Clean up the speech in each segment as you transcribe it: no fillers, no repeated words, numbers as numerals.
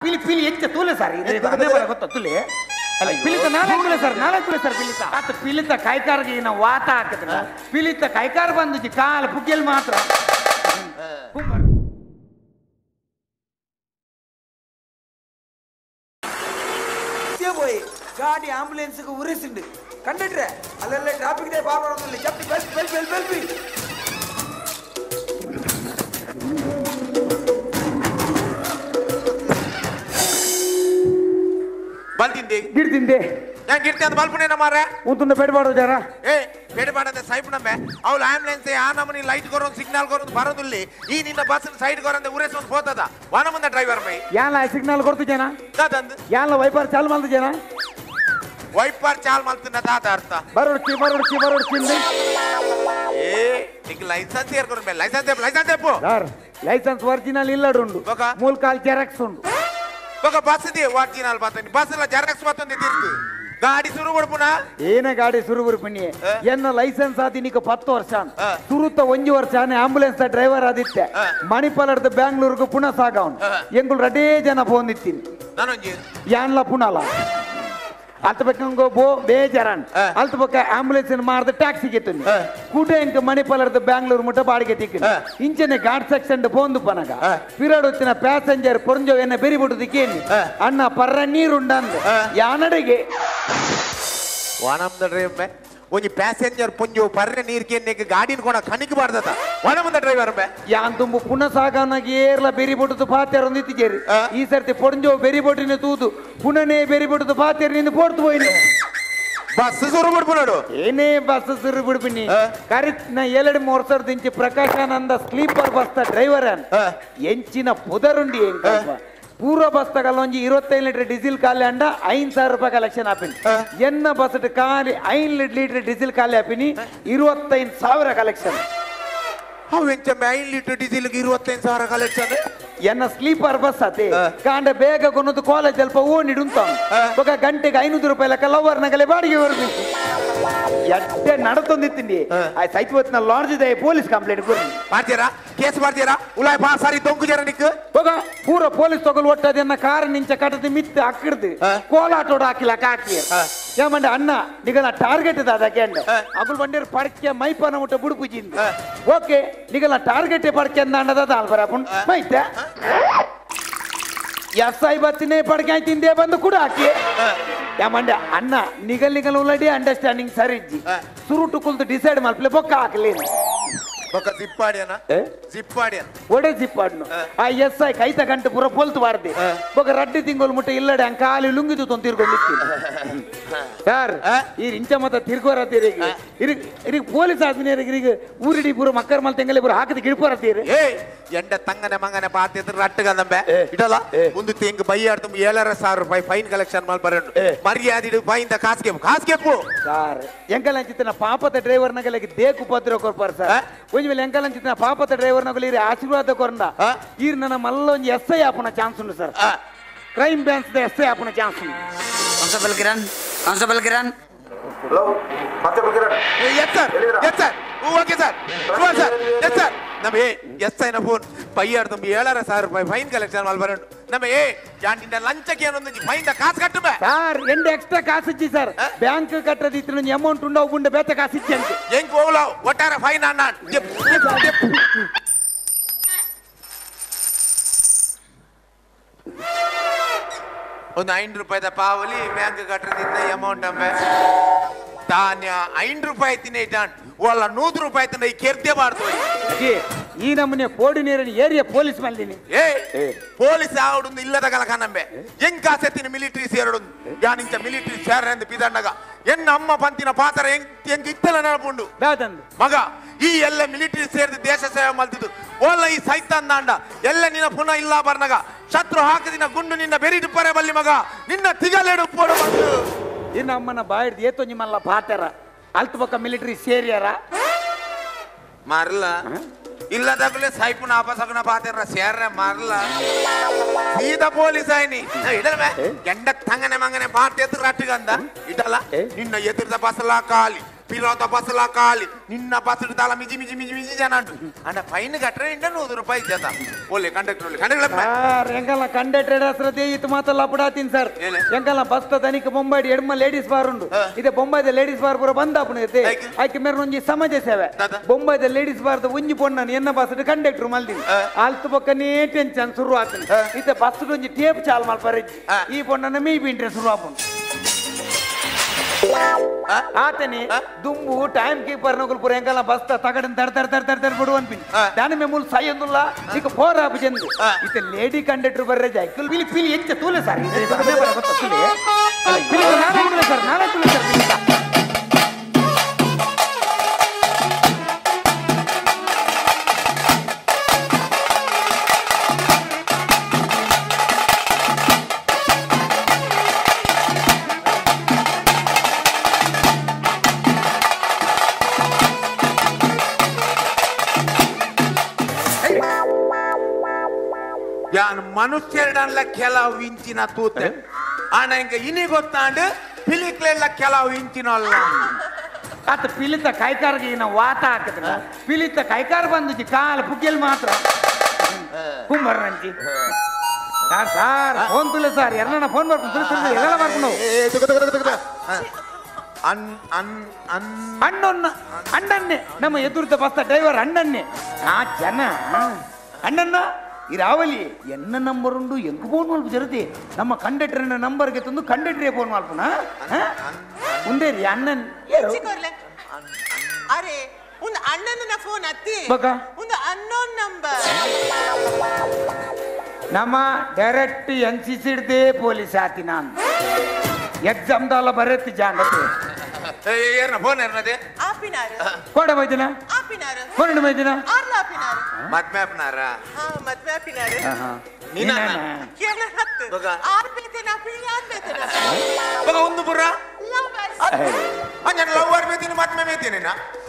ಪಿಲಿ ಪಿಲಿ ಎಂಚ ತೂಲೆ ಸರ್ ಗೊತ್ತ ತುಲೆ ಅಲ್ಲ ಪಿಲಿತ ನಾಲ್ಕು ಸರ್ ನಾಲ್ಕು ಸರ್ ಪಿಲಿತ ಆತ ಪಿಲಿತ ಕೈಕಾರ್ಗೆ ಇನ್ನ ವಾತ ಹಾಕಿದ್ರ ಪಿಲಿತ ಕೈಕಾರ ಬಂದು ಕಾಲು ಪುಗ್ಗೆಲ್ ಮಾತ್ರ போய் காடி ஆம்புலன்ஸுக்கு உரிசுண்டு கண்டக்டர் அல்ல டிராபிக் டே பாபா ஜப்தி bell bell bell bell bell ball ತಿಂದೆ ಗಿಡ್ ತಿಂದೆ ഞാൻ ಗಿಡ್ತಿ ಅಂತ ಬಾಲ್ಪುನೇನ ಮಾರ್ರೆ ಉಂತುಂಡ ಬೇಡಬಾರ್ದು ಜರ ಏ ಬೇಡಬಾರ್ದಂತೆ ಸೈಪ್ ನಮ್ಮೆ ಅವಳು ಆಂಬುಲೆನ್ಸ್ ಆ ನಮನಿ ಲೈಟ್ ಕೊರೊಂದು ಸಿಗ್ನಲ್ ಕೊರೊಂದು ಬರೋದಿಲ್ಲ ಈ ನಿನ್ನ ಬಸ್ ಸೈಡ್ ಕೊರಂದೆ ಉರೇಸ್ ಒಂದು ಹೋತದ ವಾನ ಮುಂದೆ ಡ್ರೈವರ್ ಬೈ ಯಾಲ ಸಿಗ್ನಲ್ ಕೊಡ್ತು ಜನ ದಾದಂದು ಯಾಲ ವೈಪರ್ ಚಾಲ್ ಮಲ್ತು ಜನ ವೈಪರ್ ಚಾಲ್ ಮಲ್ತಿನ ದಾದ ಅರ್ಥ ಬರೋಡ್ಚಿ ಬರೋಡ್ಚಿ ಬರೋಡ್ಚಿ ಏ ನಿಕ್ ಲೈಸೆನ್ಸ್ ಏರ್ಕೊರ ಬೇ ಲೈಸೆನ್ಸ್ ಲೈಸೆನ್ಸ್ ಏಪು ಸರ್ ಲೈಸೆನ್ಸ್ ಒರಿಜಿನಲ್ ಇಲ್ಲಡುಂಡು ಮೂಲ ಕಾಲ್ ಜೆರಾಕ್ಸ್ ಉಂಡು ఒక బస్ the original ಬರ್ತದೆ ಬಸ್ ಎಲ್ಲ ಜೆರಾಕ್ಸ್ ಬರ್ತದೆ ತಿರ್ತು ಗಾಡಿ ಸುರು ಬಿಡ್ಪುನ ಏನ ಗಾಡಿ ಸುರು ಬಿಡ್ಪುನಿ ಎನ್ನ ಲೈಸೆನ್ಸ್ ಆದಿ ನಿಕ 10 ವರ್ಷ ಸುರುತ 1 ವರ್ಷ ಆಂಬುಲೆನ್ಸ್ ಡ್ರೈವರ್ ಆದಿತ್ತೆ ಮಣಿಪಾಲರ್ದ ಬ್ಯಾಂಗ್ಳೂರ್ಗೆ ಪುನಃ ಸಾಗವನು ಎಂಗುಳು ರಡೇ ಜನ ಫೋನ್ ಇತ್ತೀನಿ ಯಾನ್ಲ ಪುನಲ ಅಲ್ತ ಬಕ್ಕ ಬೋ ಬೇಜಾರನ್ ಅಲ್ತ ಬಕ್ಕ ಆಂಬುಲೆನ್ಸ್ ಮಾರ್ದ ಟ್ಯಾಕ್ಸಿಗೆ ಎತ್ತುನಿ ಕೂಡ ಇಂಕ ಮಣಿಪಾಲರ್ದ ಬ್ಯಾಂಗ್ಳೂರ್ ಮುಟ್ಟ ಬಾಡಿಗೆ ತಿಕ್ಕಿನ ಇಂಚನೆ ಘಾಟ್ ಸೆಕ್ಷನ್ ಪೋಂದು ಪನಗ ಪಿರಡ್ వచ్చిన ಪ್ಯಾಸೆಂಜರ್ ಪೊರಂಜೋ ಎನ್ನ ಬೆರಿ ಬಿಡುದಿಕ್ಕೇನಿ ಅಣ್ಣ ಪರ್ರ ನೀರುಂಡಂದು ಯಾನಡೆಗೆ ವಾನಮ್ದ ಡ್ರೈವರ್ ಒಂಜಿ ಪ್ಯಾಸೆಂಜರ್ ಪೊಂಜು ಪರ್ರೆ ನೀರ್ ಕೇನ್ನೆಗ್ ಗಾಡಿನ ಕೊಣ ಕಣಿಕ್ ಬಾರ್ದದ ವಾನಮ್ದ ಡ್ರೈವರ್ ಬೆ ಯಾನ್ ತುಂಬು ಪುನಃ ಸಾಗವನಾಗ ಏರ್ಲ ಬೆರಿ ಬಿಡುದು ಪಾತೆರ ಒಂದಿತ್ತಿಜೇರಿ ಈ ಸರ್ತಿ ಪೊಂಜೋ ಬೆರಿ ಬೊಟ್ಟಿನ ತೂದು ಪುನನೇ ಬೆರಿ ಬಿಡುದು ಪಾತೆರ ನಿಂದು ಪೋಡ್ತು ಹೋಯ್ನು ಬಸ್ ಸುರು ಬಿಡ್ಪುನಾಡು ಏನೇ ಬಸ್ ಸುರು ಬಿಡ್ಪಿನಿ ಕರಿತ್ನ 2 3 ವರ್ಷ ಪ್ರಕಾಶಾನಂದ ಸ್ಲೀಪರ್ ಬಸ್ ಡ್ರೈವರ್ ಎಂಚಿನ ಪುದರುಂಡಿ ಪೂರ್ವ ಬಸ್ ತಗಲೊಂಜಿ 25 ಲೀಟರ್ ಡೀಸೆಲ್ ಖಾಲಿ ಅಂಡ 5,000 ರೂಪಾಯಿ ಕಲೆಕ್ಷನ್ ಆಪಿನಿ ಎನ್ನ ಬಸ್ ಖಾಲಿ 5 ಲೀಟರ್ ಡೀಸೆಲ್ ಖಾಲಿ ಆಪಿನಿ 25,000 ಕಲೆಕ್ಷನ್. ಅವು ಎಂಚ 5 ಲೀಟರ್ ಡೀಸೆಲ್ 25,000 ಕಲೆಕ್ಷನ್ ಎನ್ನ ಸ್ಲೀಪರ್ ಬಸ್ ಅತೆ ಕಾಂಡ ಬೇಗ ಕೊನ್ನದು ಕಾಲೇಜ್ ಅಲ್ಪ ಓಣಿಡುಂತ ఒక ಗಂಟೆಗೆ 500 ರೂಪಾಯಿ ಲೆಕ್ಕ ಲವರ್ ನಗಲೆ ಬಾಡಿಗೆ ಬರ್ಬೇಕು ಎಡ್ಡೆ ನಡತೊಂದಿತ್ತೀನಿ ಆ ಸೈತ್ ಹೊತ್ತಿನ ಲಾಡ್ಜ್ ಇದೆ ಪೊಲೀಸ್ ಕಂಪ್ಲೇಂಟ್ ಕೊಡಿ ಮಾಡ್ತೀರಾ ಕೇಸ್ ಮಾಡ್ತೀರಾ ಉಲಾಯ್ ಪಾ ಸಾರಿ ದೊಂಕು ಜರ ನಿಕ್ ಹೋಗ ಪೂರ ಪೊಲೀಸ್ ತಗೊಲ್ ಒಟ್ಟದನ್ನ ಕಾರ್ ನಿಂಚ ಕಟ್ಟದ ಮಿತ್ತ ಅಕ್ಕಿಡ್ದು ಕೋಲಾಟೋಡ ಹಾಕಿಲ್ಲ ಕಾಕಿ ಏಮಂಡ ಅಣ್ಣ ನಿಗಲ ಟಾರ್ಗೆಟ್ ಅದಕ್ಕೆ ಅಂಡ ಅಗುಲ್ ಬಂಡೇರು ಪಡಕೆ ಮೈಪನ ಮುಟ್ಟ ಬುಡುಪುಜಿಂದ ಓಕೆ ನಿಗಲ ಟಾರ್ಗೆಟ್ ಪಡಕೆ ಅಂದ ಅಂಡದ ಆಲ್ಬರಪುನ್ ಮೈತೆ ಎಸ್ I ಬತ್ತಿನೇ ಪಡಕೆ ತಿಂದೆ ಬಂದು ಕೂಡ ಹಾಕಿ ಯಾಮಂಡ ಅಣ್ಣ ನಿಗಲ್ ನಿಗಲ್ ಉಲ್ಲಡಿ ಅಂಡರ್ಸ್ಟ್ಯಾಂಡಿಂಗ್ ಸರಿ ಇಜ್ಜಿ ಸುರುಟು ಕುಲ್ತು ಡಿಸೈಡ್ ಮಲ್ಪಲೆ ಬೊಕ್ಕ ಹಾಕಲೇನು ಬೊಕ್ಕ ಜಿಪ್ಪಾಡಿಯನ ಜಿಪ್ಪಾಡಿಯನ ಒಡೆ ಜಿಪ್ಪಾಡ್ನು ಆ ಎಸ್ I ಕೈತ ಗಂಟೆ ಪೂರ ಪೊಲ್ತು ಬಾರ್ದೆ ಬೊಕ್ಕ ರಡ್ಡಿ ತಿಂಗಳು ಮುಟ್ಟ ಇಲ್ಲಡೆ ಅಂಕ ಕಾಲಿ ಲುಂಗಿದು ತೊಂದು ತಿರ್ಕೊಂಡಿರ್ತೀನಿ ಸರ್ ಈ ಇಂಚ ಮತ್ತ ತಿರ್ಗೋರ ತೀರಿಗೆ ಇರಿಗೆ ಪೊಲೀಸ್ ಆದ್ಮೇಲೆ ಊರಿಡಿ ಪೂರ ಮಕ್ಕಳ ಮಲ್ ತೆಂಗಲೆ ಪೂರ ಹಾಕದ ಗಿಡ್ಪೋರ ತೀರಿ ಎಂಡ ತಂಗನೆ ಮಂಗನೆ ಪಾತಿದ್ರೆ ರಟ್ಟಗಂದಂಬೆ ಇಡಲ್ಲ ಒಂದು ತೆಂಗು ಬೈಯಾಡ್ತು 7,500 ರೂಪಾಯಿ ಫೈನ್ ಕಲೆಕ್ಷನ್ ಮಾಡಿ ಬರೋಣ ಮರ್ಯಾದಿಡು ಫೈನ್ ಕಾಸ್ಗೆ ಕಾಸ್ಗೆಪ್ಪು ಸರ್ ಎಂಕಲ್ ಅಂಚಿತ್ತಿನ ಪಾಪದ ಡ್ರೈವರ್ ನಗಲಿಗೆ ದೇಕು ಪತ್ರ ಕೊರ್ಪಾರ ಸರ್ ಒಂಜಿ ವೇಳೆ ಎಂಕಲ್ ಅಂಚಿತ್ತಿನ ಪಾಪದ ಡ್ರೈವರ್ ನಗಲಿ ಆಶೀರ್ವಾದ ಕೊರಂದ ಈರ್ ನನ್ನ ಮಲ್ಲ ಒಂಜಿ ಎಸ್ I ಆಪುನ ಚಾನ್ಸ್ ಉಂಟು sir crime branch S I ಆಪುನ ಚಾನ್ಸ್ ಉಂಟು. Constable Kiran, constable Kiran, hello constable Kiran. Yes sir, yes sir, okay sir, sure sir, yes sir. ನಮ್ಮ ಏ ಎಸ್ ಐನ ಫೋನ್ ಪೈಯಾಡ್ ತುಂಬ 7,500 ರೂಪಾಯಿ ಫೈನ್ ಕಲೆಕ್ಷನ್ ಮಾಡಿ ಬರೋಣ. ನಮ್ಮ ಏ ಜಾಂಟಿಂದ ಲಂಚಕ್ಕೆ ಏನೊಂದು ಫೈನ್ ಕಾಸು ಕಟ್ಟುಬೆ ಸರ್ ಎಂಟು ಎಕ್ಸ್ಟ್ರಾ ಕಾಸು ಇಚ್ಚಿ ಸರ್ ಬ್ಯಾಂಕ್ ಕಟ್ಟದಿತ್ತು ಅಮೌಂಟ್ ಉಂಡ ಉಂಡ ಬೇತ ಕಾಸು ಇಚ್ಚಿ ಅಂತ ಹೆಂಗ್ ಹೋಗ್ಲ ಒಟ್ಟಾರೆ ಫೈನ್ ಅಣ್ಣ ಒಂದು 5 ರೂಪಾಯಿದ ಪಾವಲಿ ಬ್ಯಾಂಕ್ ಕಟ್ಟದಿದ್ದ ಅಮೌಂಟ್ ಅಂಬೆ ಧಾನ್ಯ 5 ರೂಪಾಯಿ ತಿನ್ನೇ ಇಟ್ಟಾನ್ ಒಲ್ಲ 100 ರೂಪಾಯಿ ತಿನ್ನ ಈ ಕೆರ್ದೆ ಬಾರ್ದು. ಈ ನಮ್ಮನೆ ಕೋಡಿ ನೀರಿನ ಏರಿಯಾ ಪೊಲೀಸ್ ಮಲ್ಲಿನಿ ಏ ಪೊಲೀಸ್ ಆವಡುಂದು ಇಲ್ಲದ ಕಲಕ ನಂಬೆ ಹೆಂಗ್ ಕಾಸೆತ್ತಿನ ಮಿಲಿಟರಿ ಸೇರಡುಂದು ಯಾನಿಂಚ ಮಿಲಿಟರಿ ಸೇರ ಎಂದು ಬಿದಣ್ಣಗ ಎನ್ನ ಅಮ್ಮ ಪಂತಿನ ಪಾತ್ರ ಹೆಂಗ್ ಹೆಂಗ್ ಇತ್ತಲ ನೆನಪುಂಡು ಮಗ ಈ ಎಲ್ಲ ಮಿಲಿಟರಿ ಸೇರಿದ ದೇಶ ಸೇವೆ ಮಲ್ತಿದ್ದು ಓಲ್ಲ ಈ ಸೈತಾನ್ ದಾಂಡ ಎಲ್ಲ ನಿನ್ನ ಪುನಃ ಇಲ್ಲ ಬರ್ನಗ ಶತ್ರು ಹಾಕದಿನ ಗುಂಡು ನಿನ್ನ ಬೆರಿಡು ಪರೆ ಬಲ್ಲಿ ಮಗ ನಿನ್ನ ತಿಗಲೆಡು ಪೋಡು ಬಂದು ಇನ್ನು ಅಮ್ಮನ ಬಾಯಿಡ್ದು ಏತೋ ನಿಮ್ಮಲ್ಲ ಪಾತೆರ ಅಲ್ತ ಪಕ್ಕ ಮಿಲಿಟರಿ ಸೇರಿಯಾರ ಮಾರಲ್ಲ ಇಲ್ಲದಾಗಲೇ ಸಾಯ್ಪುನ ಆಪಸಗನ ಪಾತೆರ ಸೇರ್ರೆ ಮಾರಲ್ಲ ಸೀದಾ ಪೊಲೀಸ್ ಆಯ್ನಿ ಇಡಲ್ವೇ ಎಂಡ ತಂಗನೆ ಮಂಗನೆ ಪಾತೆ ಎದುರು ರಟ್ಟಿಗಂದ ಇಡಲ್ಲ ನಿನ್ನ ಎದುರದ ಬಸಲ ಖಾಲಿ ಪಿರೋತ ಬಸ್ಲ ಖಾಲಿ ನಿನ್ನ ಬಸ್ ದಾಲ ಮಿಜಿ ಮಿಜಿ ಮಿಜಿ ಮಿಜಿ ಜನ ಉಂಟು ಅಂಡ ಫೈನ್ ಕಟ್ಟರೆ ಇಂಡ 100 ರೂಪಾಯಿ ಜನ ಒಳ್ಳೆ ಕಂಡಕ್ಟರ್ ಒಳ್ಳೆ ಕಂಡಕ್ಟರ್ ಸರ್ ಎಂಕಲ್ಲ ಕಂಡಕ್ಟರ್ ಹೆಸರದೇ ಇತ್ತು ಮಾತಲ್ಲ ಅಪಡಾತೀನಿ ಸರ್ ಎಂಕಲ್ಲ ಬಸ್ ತನಿಖೆ ಬೊಂಬಾಡಿ ಎಡ್ಮ ಲೇಡೀಸ್ ಬಾರ್ ಉಂಟು ಇದೆ ಬೊಂಬಾಯ್ದ ಲೇಡೀಸ್ ಬಾರ್ ಪೂರ ಬಂದ ಅಪ್ಪನ ಆಯ್ಕೆ ಮೇರೆ ಒಂಜಿ ಸಮಾಜ ಸೇವೆ ಬೊಂಬಾಯ್ದ ಲೇಡೀಸ್ ಬಾರ್ದ ಒಂಜಿ ಪೊಣ್ಣನ ಎನ್ನ ಬಸ್ ಕಂಡಕ್ಟರ್ ಮಲ್ದಿನಿ ಅಲ್ತು ಪಕ್ಕನೇ ಟೆನ್ಷನ್ ಶುರು ಆತನ ಇತ್ತೆ ಬಸ್ ಒಂಜಿ ಟೇಪ್ ಚಾಲ್ ಮಲ್ಪರೆ ಈ ಪೊಣ್ಣನ ಮೀ ಪಿಂಟ್ರೆ ಶುರು ಆಪುಂಡು ಆತನಿ ದುಂಬು ಟೈಮ್ ಕೀಪರ್ ನಗುಲ್ ಪೂರ ಎಂಕಲ್ಲ ಬಸ್ತ ತಗಡನ್ ತರ್ ತರ್ ತರ್ ತರ್ ತರ್ ಬಿಡು ಅನ್ಪಿನಿ ದಾನಿ ಮೇಮೂಲ್ ಸಾಯೊಂದುಲ್ಲ ಈಗ ಫೋರ್ ಆಪು ಜಂದು ಇತ್ತೆ ಲೇಡಿ ಕಂಡಕ್ಟರ್ ಬರ್ರೆ ಜಾಯ್ಕಲ್ ಪಿಲಿ ಪಿಲಿ ಎಂಚ ತೂಲೆ ಸರ್ ನಾನೇ ಸರ್ ನಾನೇ ತೂಲೆ ಸರ್ ಯಾನ್ ಮನುಷ್ಯರಡಲ್ಲ ಕೆಲವು ಇಂಚಿನ ತೂತೆ ಆಣ ಇಂಕ ಇನಿ ಗೊತ್ತಾಂಡ್ ಪಿಲಿಕ್ಲೆಲ್ಲ ಕೆಲವು ಇಂಚಿನ ಅಲ್ಲ ಆತ ಪಿಲಿತ ಕೈಕಾರ್ಗೆ ಇನ್ನ ವಾತ ಹಾಕಿದ್ರ ಪಿಲಿತ ಕೈಕಾರ ಬಂದು ಕಾಲ ಪುಗ್ಗೆಲ್ ಮಾತ್ರ ಕುಂಬರ್ನಂಚಿ sir sir phone ತುಲೆ sir ಎರಡನ್ನ ಫೋನ್ ಮಾಡ್ಕೊಂಡು ಎಲ್ಲ ಮಾಡ್ಕೊಂಡು ಅಣ್ಣೊನ್ನ ಅಣ್ಣನ್ನೇ ನಮ್ಮ ಎದುರ್ದ ಬಸ್ತ ಡ್ರೈವರ್ ಅಣ್ಣನ್ನೇ ಆ ಜನ ಅಣ್ಣನ್ನ ಈ ರಾವಲಿ ಎನ್ನ ನಂಬರ್ ಉಂಡು ಎಂಕು ಫೋನ್ ಮಲ್ಪ ಜರತಿ ನಮ್ಮ ಕಂಡಕ್ಟರ್ನ ನಂಬರ್ಗೆ ತಂದು ಕಂಡಕ್ಟರೇ ಫೋನ್ ಮಲ್ಪನ ಉಂದೇ ರೀ ಅಣ್ಣನ್ ಅರೆ ಒಂದು ಅಣ್ಣನ ಫೋನ್ ಅತ್ತಿ ಒಂದು ಅನ್ನೋನ್ ನಂಬರ್ ನಮ್ಮ direct N C C ಹಿಡ್ದೇ police ಆತಿ ನಾನು ಎಕ್ಸಾಮ್ ದಾಲ ಬರತ್ತಿ ಜಾಂಡತೆ ಫೋನ್ ಏರ್ನದೆ ಆಪಿನಾರು ಕೋಡ ಮೈದಿನ ಆಪಿನಾರು ಕೊರಡು ಮೈದಿನ ಆರ್ಲ ಆಪಿನಾರು ಮದ್ಮೆ ಆಪಿನಾರ ಹಾ ಮದ್ಮೆ ಆಪಿನಾರು ನೀನ ಕೇಳ ಹತ್ತು ಆರ್ ಬೇತೇನ ಪಿಳಿ ಆರ್ ಬೇತೇನ ಬಗ ಒಂದು ಪುರ ಅಂಜನ ಲವ್ ಆರ್ ಬೇತೀನಿ ಮದ್ಮೆ ಬೇತೀನಿ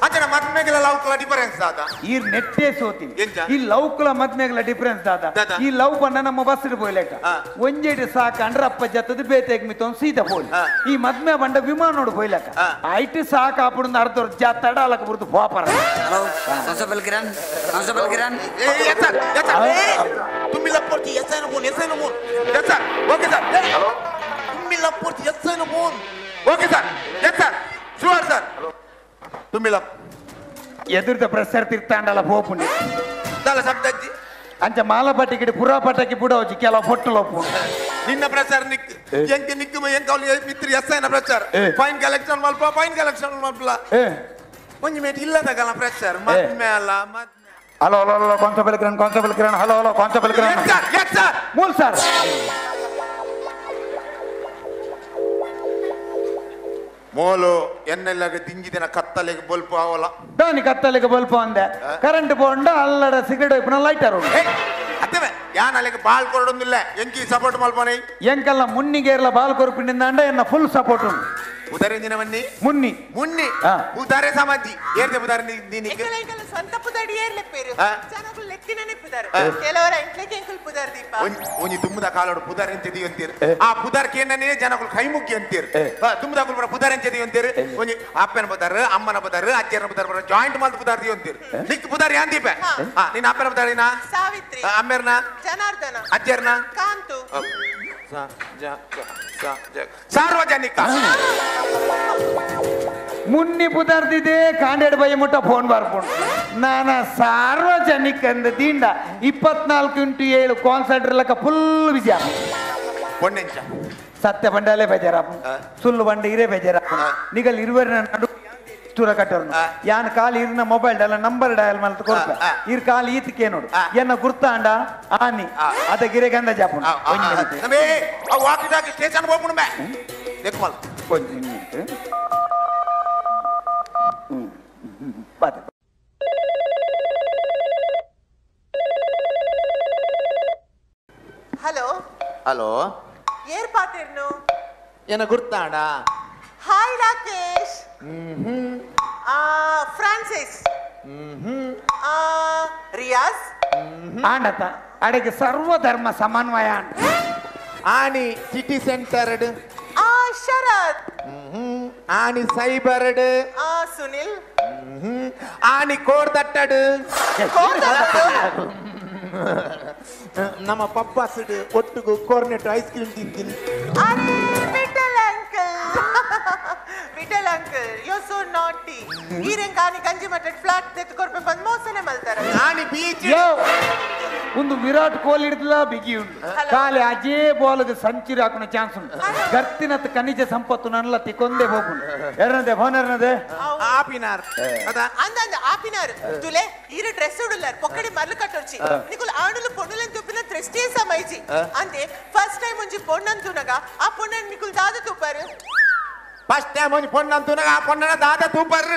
ಅಂಜನ ಮದ್ಮೆಗೆಲ್ಲ ಲವ್ ಕುಲ ಡಿಫರೆನ್ಸ್ ದಾದ ಈ ನೆಟ್ಟೆ ಸೋತೀನಿ ಈ ಲವ್ ಕುಲ ಮದ್ಮೆಗೆಲ್ಲ ಡಿಫರೆನ್ಸ್ ದಾದ ಈ ಲವ್ ಬಣ್ಣ ನಮ್ಮ ಬಸ್ ಪೋಯ್ಲೆಕ್ಕ ಒಂಜೆಡ್ ಸಾಕ ಅಂಡ್ರ ಅಪ್ಪ ಜತ್ತದ ಬೇತೆಗ್ ಮಿತ್ತೊಂದು ಸೀದಾ ಪೋಲಿ ಈ ಮದ್ಮೆ ಬಂಡ ವಿಮಾನ ನೋಡು ಪೋಯ್ಲೆಕ್ಕ ಐಟ್ ಸಾಕ ಅಪ್ಪಡು ಅರ್ಧ ಜಾತಡ ಅಲಕ ಬುರ್ದು ಪೋಪರ hello constable Kiran constable Kiran ತುಂಬಿಲ್ಲ ಪೋರ್ತಿ S I phone S I phone yes sir okay sir hello ತುಂಬಿಲ್ಲ ಪೋರ್ತಿ S I phone okay sir yes sir sure sir ತುಂಬಿಲ್ಲ ಎದುರ್ದ pressure ತಿರ್ತಾಂಡಲ್ಲ ಪೋಪುಂಡಿ ದಾಲ ಶಬ್ದಜ್ಜಿ ಅಂಚ ಮಾಲಪಟ್ಟಿಗೆ ಪುರಾಪಟ್ಟಕ್ಕೆ ಬುಡವಚ್ಚಿ ಕೆಲವು ಪೊಟ್ಟು ಲೋಪು ನಿನ್ನ ಪ್ರಚಾರ ನಿಕ್ ಎಂಕೆ ನಿಕ್ಕು ಎಂಕ ಮಿತ್ರ ಎಸ್ ಐನ ಪ್ರಚಾರ ಫೈನ್ ಕಲೆಕ್ಷನ್ ಮಲ್ಪ ಫೈನ್ ಕಲೆಕ್ಷನ್ ಮಲ್ಪಲ ಒಂಜಿ ಮೇಟ್ ಇಲ್ಲದಗಲ ಪ್ರಚಾರ ಮದ್ಮೆ ಅಲ್ಲ ಮದ್ಮೆ hello hello hello constable Kiran constable Kiran hello hello constable Kiran yes sir yes sir ಮೂಲ್ sir ಮೋಲು ಎನ್ನೆಲ್ಲಾಗ ದಿಂಜಿದಿನ ಕತ್ತಲೆಗೆ ಬಲ್ಪು ಆವಲ್ಲ ದಾನಿ ಕತ್ತಲೆಗೆ ಬಲ್ಪು ಅಂದೆ ಕರೆಂಟ್ ಪೋಂಡ ಅಲ್ಲಡ ಸಿಗರೇಟ್ ಒಯ್ಪುನ ಲೈಟರ್ ಅತ್ತವೆ ಯಾನ್ ಅಲ್ಲಿಗೆ ಬಾಲ್ ಕೊರಡೊಂದಿಲ್ಲ ಎಂಕಿ ಸಪೋರ್ಟ್ ಮಲ್ಪನೆ ಎಂಕಲ್ಲ ಮುನ್ನಿಗೇರ್ಲ ಬಾಲ್ ಕೊರಪಿನಿಂದಾಂಡ ಎನ್ನ ಫುಲ್ ಸಪೋರ್ಟ್ ಉಂಟು ಉದರಿಂಜಿನ ಮನ್ನಿ ಮುನ್ನಿ ಮುನ್ನಿ ಉದಾರೆ ಸಮಾಜಿ ಏರ್ದೆ ಉದಾರೆ ನೀನಿಗೆ ಎಂಕಲ ಸ್ವಂತ ಪುದಾಡಿ ಏರ್ಲೆ ಪೇರು ಜನಗಳು ಲೆಕ್ಕಿನನೆ ಪುದಾರು ಕೆಲವರ ಎಂಟ್ಲೆಗೆ ಎಂಕಲ್ ಪುದಾರ್ ದೀಪ ಒಂಜಿ ತುಮ್ಮದ ಕಾಲೋಡು ಪುದಾರ್ ಎಂಚದಿ ಅಂತೀರ್ ಆ ಪುದಾರ್ ಕೇನನೇ ಜನಗಳು ಕೈ ಮುಗ್ಗಿ ಅಂತೀರ್ ತುಮ್ಮದ ಕುಲ್ಬರ ಪುದಾರ್ ಎಂಚದಿ ಅಂತೀರ್ ಒಂಜಿ ಅಪ್ಪನ ಪುದಾರ್ ಅಮ್ಮನ ಪುದಾರ್ ಅಜ್ಜನ ಪುದಾರ್ ಬರ ಜಾಯಿಂಟ್ ಮಾಲ್ತ ಪುದಾರ್ the ಅಂತೀರ್ ನಿಕ್ ಪುದಾರ್ ಯಾನ್ ದೀಪ ನಿನ್ನ ಅಪ್ಪನ ಪುದಾರಿನ ಸಾವಿತ್ರಿ ಅಮ್ಮೆರ್ನ ಜನಾರ್ದನ ಅಜ್ಜರ್ನ ಕಾಂತು ಸಾರ್ವಜನಿಕ ಮುನ್ನಿ ಪುದಾರ್ದಿದೆ ಕಾಂಡೆಡ್ ಬೈ ಮುಟ್ಟ ಫೋನ್ ಬರ್ಕೊಂಡು ನಾನ ಸಾರ್ವಜನಿಕ ಅಂದ ದಿಂಡ 24x7 call centre ಲೆಕ್ಕ ಫುಲ್ ಬಿಸಿ ಪೊಣ್ಣೆಂಚ ಸತ್ಯ ಬಂಡಾಲೆ ಬೇಜಾರಪ್ಪ ಸುಳ್ಳು ಬಂಡ ಇರೇ ಬೇಜಾರಪ್ಪ ನಿಗಲ್ ಇರುವರ ನಡು ತುರ ಕಟ್ಟೋರ್ನು ಯಾನ್ ಕಾಲಿ ಇರ್ನ ಮೊಬೈಲ್ ಡಲ್ಲ ನಂಬರ್ ಡಯಲ್ ಮಲ್ತ ಕೊರ್ಪ ಇರ್ ಕಾಲಿ ಈತಕ್ಕೆ ನೋಡು ಎನ್ನ ಗುರ್ತಾಂಡ ಆನಿ ಅದ ಗಿರೆ ಗಂಧ ಜಾಪುಣ walkie talkie station ಹೋಗ್ಬಿಡು ಮೇ ದೇಖ್ ಒಂಜಿ ಮಿನಿಟ್ ಬಾತೆ ಹಲೋ ಹಲೋ ಏರ್ ಪಾತಿರ್ನು ಏನ ಗುರ್ತಾಂಡ ಹಾಯ್ ರಾಕೇಶ್ ಫ್ರಾನ್ಸಿಸ್ ರಿಯಾಜ್ ಆಂಡತ ಅಡೆಗೆ ಸರ್ವಧರ್ಮ ಸಮನ್ವಯ ಆನಿ ಸಿಟಿ ಸೆಂಟರ್ ಆ Sharath. ಆನಿ ಸೈಬರ್ಡ್. ಆ ಸುನಿಲ್. ಆನಿ ಕೋರ್ದಟ್ಟಡು. ನಮ್ಮ ಪಪ್ಪಾಸಿಡ್ ಒಟ್ಟಿಗೂ Cornetto ice cream ತಿಂತೀನಿ. ಅರೆ Vittal uncle, Vittal uncle, you so naughty. ಈರೆಂಗ್ ಆನಿ ಗಂಜಿ ಮಟ್ಟಡ್ ಫ್ಲಾಟ್ ತೆತ್ತು ಬಂದ್ ಮೋಸನೆ ಮಲ್ತಾರ. ಆನಿ ಬೀಚ್ ಒಂದು ವಿರಾಟ್ ಕೊಹ್ಲಿ ಹಿಡಿದಿಲ್ಲ ಬಿಗಿ ಉಂಟು ಖಾಲಿ ಅಜೇ ಬಾಲ್ಗೆ ಸೆಂಚುರಿ ಹಾಕೋಣ ಚಾನ್ಸ್ ಉಂಟು. ಗರ್ತಿನತ್ ಖನಿಜ ಸಂಪತ್ತು ನನ್ನಲ್ಲ ತಿಕ್ಕೊಂದೇ ಹೋಗುಂಡು. ಎರನದೆ ಫೋನ್ ಎರನದೆ ಆಪಿನಾರ್ ಅಂದ ಆಪಿನಾರ್ ತುಲೆ ಈರು ಡ್ರೆಸ್ ಉಡುಲ್ಲಾರ್ ಪೊಕ್ಕಡಿ ಮರ್ಲು ಕಟ್ಟೊರ್ಚಿ ನಿಕುಲ್ ಆಣುಲು ಪೊಣ್ಣುಲೆನ್ ತುಪ್ಪಿನ ದ್ರಷ್ಟಿಯೇ ಸಮೈಜಿ ಅಂದೆ. ಫಸ್ಟ್ ಟೈಮ್ ಒಂಜಿ ಪೊಣ್ಣನ್ ತುನಗ ಆ ಪೊಣ್ಣನ್ ನಿಕುಲ್ ದಾದ ತುಪ್ಪಾರು. ಫಸ್ಟ್ ಟೈಮ್ ಒಂಜಿ ಪೊಣ್ಣನ್ ತುನಗ ಆ ಪೊಣ್ಣನ ದಾದ ತೂಪರ್.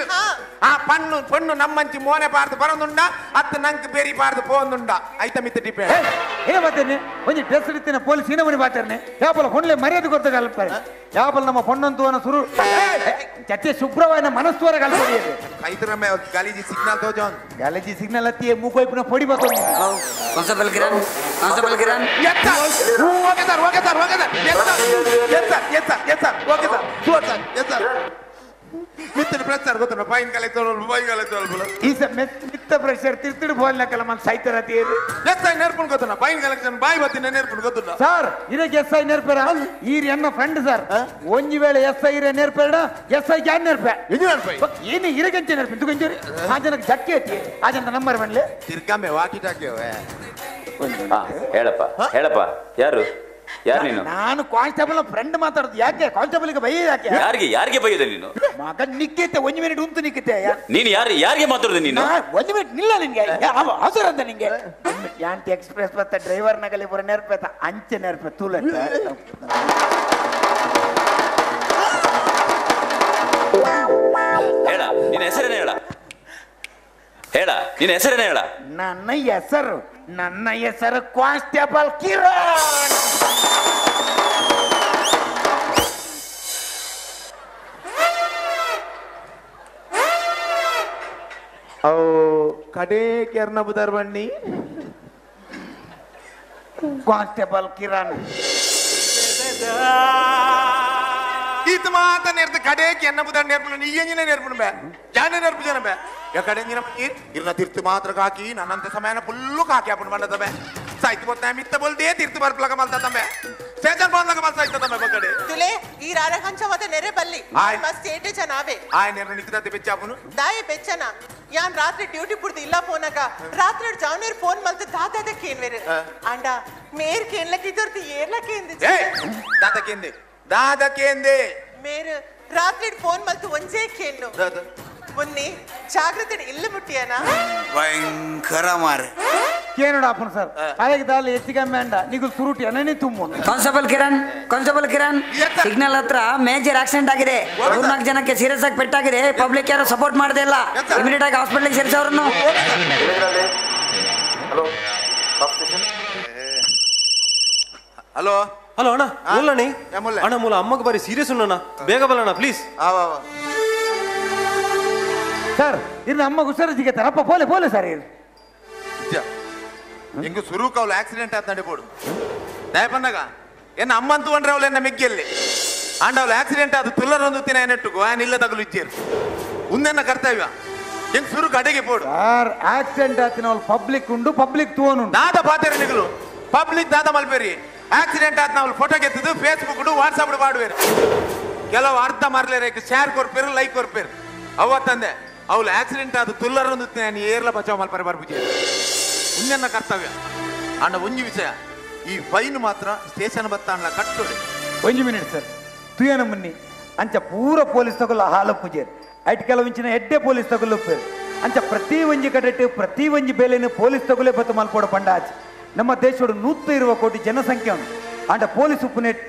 ಆ ಪಣ್ಣು ಪೊಣ್ಣು ನಮ್ಮಂಚಿ ಮೋನೆ ಪಾರ್ದು ಬರಂದುಂಡ ಅತ್ತ ನಂಕ್ ಬೇರಿ ಪಾರ್ದು ಪೋಂದುಂಡ ಐತ ಮಿತ್ತ ಟಿಪೆ. ಏ ಬತ್ತೇನೆ ಒಂಜಿ ಡ್ರೆಸ್ ಇಡ್ತೀನ ಪೊಲೀಸ್ ಇನಮನಿ ಬಾತೇನೆ ಯಾಪಲ ಹೊಣ್ಲೆ ಮರ್ಯಾದೆ ಕೊಡ್ತ ಕಲ್ಪಾರೆ. ಯಾಪಲ ನಮ್ಮ ಪೊಣ್ಣಂತುವನ ಸುರು ಚಚ್ಚೆ ಶುಭ್ರವಾಯಿನ ಮನಸ್ಸುವರ ಕಲ್ಪಡಿ. ಐತರಮೆ ಗಲೀಜಿ ಸಿಗ್ನಲ್ ತೋಜೋನ್. ಗಲೀಜಿ ಸಿಗ್ನಲ್ ಅತ್ತಿಯೇ ಮೂಕೋಯ್ಪುನ ಪೊಡಿ ಬತ್ತೊಂದು. Constable Kiran, constable Kiran. Okay sir, okay sir, okay sir. Yes sir, yes sir, yes sir, yes sir, okay sir, sure sir, yes sir. ಮಿತ್ತನ pressure ಗೊತ್ತನ fine collector fine collector ಈ sir ಮಿತ್ತ pressure ತಿರ್ತಿಡು ಬೋಲ್ನಕಲ್ಲ Mann ಸೈತರ ತೀರು. S I ನೇರ್ಪುನ್ ಗೊತ್ತನ fine collection ಬಾಯ್ ಬತ್ತಿನ ನೇರ್ಪುನ್ ಗೊತ್ತನ sir. ಇದಕ್ಕೆ S I ನೇರ್ಪೇರ ಈರ್ ಎನ್ನ ಫ್ರೆಂಡ್ ಸರ್. ಒಂಜಿ ವೇಳೆ ಎಸ್ I ಇರೇ ನೇರ್ಪೇಡ S I John ನೇರ್ಪೆ ಏನು ಇರಗಂಚೆ ನೇರ್ಪೆ ತುಗಂಚೂರಿ ಆ ಜನಕ್ಕೆ ಜಕ್ಕೆ ಐತಿ ಆ ಜನ ನಂಬರ್ ಬನ್ಲಿ ತಿರ್ಗಾಮೆ ವಾಕಿ ಟಾಕಿಯವೇ. ಹೇಳಪ್ಪ ಹೇಳಪ್ಪ, ಯಾರು ಯಾರು ನೀನು? ನಾನು ಕಾನ್ಸ್ಟೇಬಲ್ ಫ್ರೆಂಡ್ ಮಾತಾಡೋದು. ಯಾಕೆ ಕಾನ್ಸ್ಟೇಬಲ್ ಬೈಯ? ಯಾಕೆ ಯಾರಿಗೆ ಯಾರಿಗೆ ಬೈಯೋದು ನೀನು? ಮಗ ನಿಕ್ಕೈತೆ ಒಂದು ಮಿನಿಟ್ ಉಂಟು ನಿಕ್ಕೈತೆ. ನೀನು ಯಾರು ಯಾರಿಗೆ ಮಾತಾಡೋದು ನೀನು? ಒಂದು ಮಿನಿಟ್ ನಿಲ್ಲ ನಿನ್ಗೆ ಅವಸರ ಅಂತ ನಿಂಗೆ. ಯಾಂಟಿ ಎಕ್ಸ್ಪ್ರೆಸ್ ಬತ್ತ ಡ್ರೈವರ್ ನಗಲಿ ಪೂರ ನೆರ್ಪೇತ ಅಂಚೆ ನೆರ್ಪೆ ತೂಲ. ಹೇಳ ನಿನ್ನ ಹೆಸರೇನ ಹೇಳ, ಹೇಳ ನಿನ್ನ ಹೆಸರೇನ ಹೇಳ. ನನ್ನ ಹೆಸರು, ನನ್ನ ಹೆಸರು ಕಾನ್ಸ್ಟೇಬಲ್ ಕಿರಣ್. ಅವು ಕಡೆ ಕೆರ್ನ ಬುದಾರ್ ಬನ್ನಿ ಕಾನ್ಸ್ಟೇಬಲ್ ಕಿರಣ್. ಈತ ಮಾತ ನೇರ್ತ ಕಡೆ ಕೆನ್ನ ಬುದಾರ್ ನೇರ್ಪುನ ನೀ ಎಂಜಿನ ನೇರ್ಪುನ ಬೇ ಜಾನೆ ನೇರ್ಪು ಜನ ಬೇ ಯಕಡೆ ಎಂಜಿನ ಇರ್ನ ತಿರ್ತು ಮಾತ್ರ ಕಾಕಿ ನನ್ನಂತ ಸಮಯನ ಫುಲ್ಲು ಕಾಕಿ ಅಪ್ಪನ ಬಂದ ತಬೆ ಸಾಯ್ತು ಗೊತ್ತಾ ಮಿತ್ತ ಬೋಲ್ದೇ ತಿರ್ತು ಬರ್ಪ್ಲಕ ಮಲ್ತ ತಂಬೆ ಸ್ಟೇಷನ್ ಬಂದಾಗ ಮಲ್ತ ಆಯ್ತ ತಂಬೆ ಬಗ್ಗಡೆ ತುಲೆ ಈ ರಾರಹಂಚ ಮತ ನೆರೆ ಬಲ್ಲಿ ಮಸ್ತ್ ಏಟೆ ಜನಾವೆ ಆಯ್ ನೆರೆ ನಿಕ್ಕದತ್ತೆ ಬೆಚ್ಚಾಪುನು ದಾಯೆ ಬೆಚ್ಚನ. ಯಾನ್ ರಾತ್ರಿ ಡ್ಯೂಟಿ ಪುಡ್ದು ಇಲ್ಲ ಫೋನಾಗ ರಾತ್ರಿ ಜಾವನೇರ್ ಫೋನ್ ಮಲ್ತ ದಾದಾದ ಕೇನ್ವೇರು ಅಂಡ ಮೇರ್ ಕೇನ್ಲಕ್ಕೆ ಇದರ್ದು ಏರ್ಲಕ್ಕೆ ಎಂದಿ ದಾದ ಕೇಂದೆ ದಾದ ಕೇಂದೆ ಮೇರ್ ರಾತ್ರಿ ಫೋನ್ ಮಲ್ತು ಒಂಜೇ ಕೇನ್ನು ಮುನ್ನಿ ಜಾಗೃತಿ ಇಲ್ಲ ಮುಟ್ಟಿಯನ ಭಯಂಕರ ಮಾರೆ ಕೇನೋಡ ಅಪ್ಪನ ಸರ್ ಹಾಗೆ ದಾಲಿ ಹೆಚ್ಚಿಗೆ ಮೇಂಡ ನಿಗುಲ್ ಸುರುಟಿ ಅನ್ನೇ ತುಂಬ. Constable Kiran, constable Kiran, signal ಹತ್ರ ಮೇಜರ್ ಆಕ್ಸಿಡೆಂಟ್ ಆಗಿದೆ. 3-4 ಜನಕ್ಕೆ ಸೀರಿಯಸ್ ಆಗಿ ಪೆಟ್ಟಾಗಿದೆ. ಪಬ್ಲಿಕ್ ಯಾರು ಸಪೋರ್ಟ್ ಮಾಡದೇ ಇಲ್ಲ. ಇಮಿಡಿಯೇಟ್ ಆಗಿ ಹಾಸ್ಪಿಟಲ್ಗೆ ಸೇರಿಸೋರನ್ನು. Hello hello hello ಅಣ್ಣ, ಮೂಲಣಿ ಅಣ್ಣ, ಮೂಲ ಅಮ್ಮಗೆ ಬಾರಿ ಸೀರಿಯಸ್ ಉಣ್ಣಣ್ಣ, ಬೇಗ ಬಲ್ಲಣ್ಣ ಪ್ಲೀಸ್. ಸರ್ ಇನ್ನು ಅಮ್ಮ ಹುಷಾರು ಸಿಗತ್ತಾರಪ್ಪ. ಪೋಲೆ ಪೋಲೆ ಸರ್ ಇರು ಹೆಂಗು ಸುರುಕ್ ಅವಳು ಆಕ್ಸಿಡೆಂಟ್ ಆತ ನಡಿಬೋಡು ದಯಪನ್ನಾಗ ಎನ್ನ ಅಮ್ಮಂತು ಅಂದ್ರೆ ಅವಳು ಎನ್ನ ಮೆಗ್ಗಿಯಲ್ಲಿ ಅಂಡ್ ಅವಳು ಆಕ್ಸಿಡೆಂಟ್ ಆದ ತುಲ್ಲರೊಂದು ತಿನ್ನ ನೆಟ್ಟುಗು ಆನ್ ಇಲ್ಲ ತಗಲು ಇಚ್ಚೇರು ಉಂದೆನ್ನ ಕರ್ತವ್ಯ ಹೆಂಗ್ ಸುರುಕ್ ಅಡಿಗೆ ಪೋಡು ಸರ್. ಆಕ್ಸಿಡೆಂಟ್ ಆತಿನ ಅವಳು ಪಬ್ಲಿಕ್ ಉಂಡು ಪಬ್ಲಿಕ್ ತೂವನು ದಾದ ಪಾತೆರ ನಿಗಲು ಪಬ್ಲಿಕ್ ದಾದ ಮಲ್ಪೇರಿ. ಆಕ್ಸಿಡೆಂಟ್ ಆದ ನಾವು ಫೋಟೋ ಗೆತ್ತದು ಫೇಸ್ಬುಕ್ ವಾಟ್ಸಪ್ ಮಾಡುವೇರು ಕೆಲವು ಅರ್ಧ ಮರ್ಲೇರೆ ಶೇರ್ ಕೊರ್ಪೇರು ಲೈಕ್ ಕೊರ್ಪೇರು ಅವತ್ತಂದೆ ಅವಳು ಆಕ್ಸಿಡೆಂಟ್ ಆದ ತುಲ್ಲರೊಂದು ತಿನ್ನ ಏರ್ಲ ಬಚಾವ್ ಮಲ್ಪರೆ ಬರ್ಬುಜಿ ಉಂದೆನ್ನ ಕರ್ತವ್ಯ. ಅಣ್ಣ ಒಂಜಿ ವಿಷಯ ಈ ಫೈನ್ ಮಾತ್ರ ಸ್ಟೇಷನ್ ಬತ್ತಾಣ್ಲ ಕಟ್ಟೋಡೆ. ಒಂಜಿ ಮಿನಿಟ್ ಸರ್ ತುಯನ ಮುನ್ನಿ ಅಂಚ ಪೂರ ಪೊಲೀಸ್ ತಗೊಲ್ಲ ಹಾಲು ಪೂಜೇರು ಐಟ್ ಕೆಲವು ಎಡ್ಡೆ ಪೊಲೀಸ್ ತಗೊಲ್ಲುಪ್ಪೇರು ಅಂಚ ಪ್ರತಿ ಒಂಜಿ ಕಡೆಟ್ ಪ್ರತಿ ಒಂಜಿ ಬೇಲೆನು ಪೊಲೀಸ್ ತಗೊಲೇ ಬತ್ತು ಮಲ್ಪೋಡ ಪಂಡ ಆಚೆ. ನಮ್ಮ ದೇಶೋಡು 120 ಕೋಟಿ ಜನಸಂಖ್ಯೆ ಉಂಟು. ಅಂಡ ಪೊಲೀಸ್ ಉಪ್ಪುನೆಟ್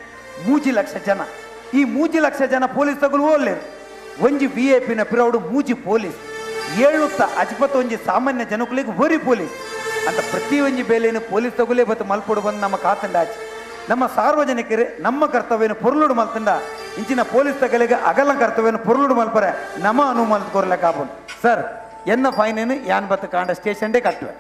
3 ಲಕ್ಷ ಜನ. ಈ 3 ಲಕ್ಷ ಜನ ಪೊಲೀಸ್ ತಗೊಳ್ಳು ಓಲ್ಲೇರು. ಒಂಜಿ ವಿ I ಪಿನ ಪಿರೌಡು 3 ಪೊಲೀಸ್, 7 ಅಜ್ಪತ್ತೊಂಜಿ ಸಾಮಾನ್ಯ ಜನಕುಲಿಗೆ ಒರಿ ಪೊಲೀಸ್ ಅಂತ ಪ್ರತಿ ಒಂಜಿ ಬೇಲೆನು ಪೊಲೀಸ್ ತಗೊಲೇ ಬತ್ತು ಮಲ್ಪೋಡು ಬಂದು ನಮ್ಮ ಕಾತಂಡ ಆಚೆ. ನಮ್ಮ ಸಾರ್ವಜನಿಕರು ನಮ್ಮ ಕರ್ತವ್ಯನ ಪೊರ್ಲುಡು ಮಲ್ತಂಡ ಇಂಚಿನ ಪೊಲೀಸ್ ತಗಲಿಗೆ ಅಗಲ ಕರ್ತವ್ಯನ ಪೊರ್ಲುಡು ಮಲ್ಪರೆ ನಮ್ಮ ಅನುಮಲ್ತ್ ಕೊರ್ಲಕ್ಕಾಪುಂಡು ಸರ್. ಎನ್ನ ಫೈನೇನು ಯಾನ್ ಬತ್ತು ಕಾಂಡ ಸ್ಟೇಷನ್ ಡೇ ಕಟ್ಟುವೆ.